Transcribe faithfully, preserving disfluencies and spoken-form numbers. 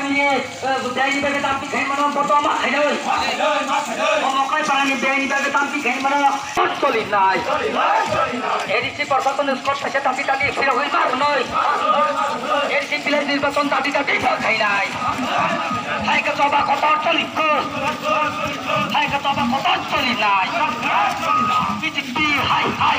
Ni, eh, bini bagwi tamti khaimano, boto ma khainai. Omo kai parani bini bagwi tamti khaimano. Choli nai. A D C proshasonni scope kaisa tamti tamti phirogwi ma rwnai. A D C village nirbachon tamti tamti khainai. Hai ka choba kotor choli ko. Hai ka choba kotor choli nai. B J P hai hai.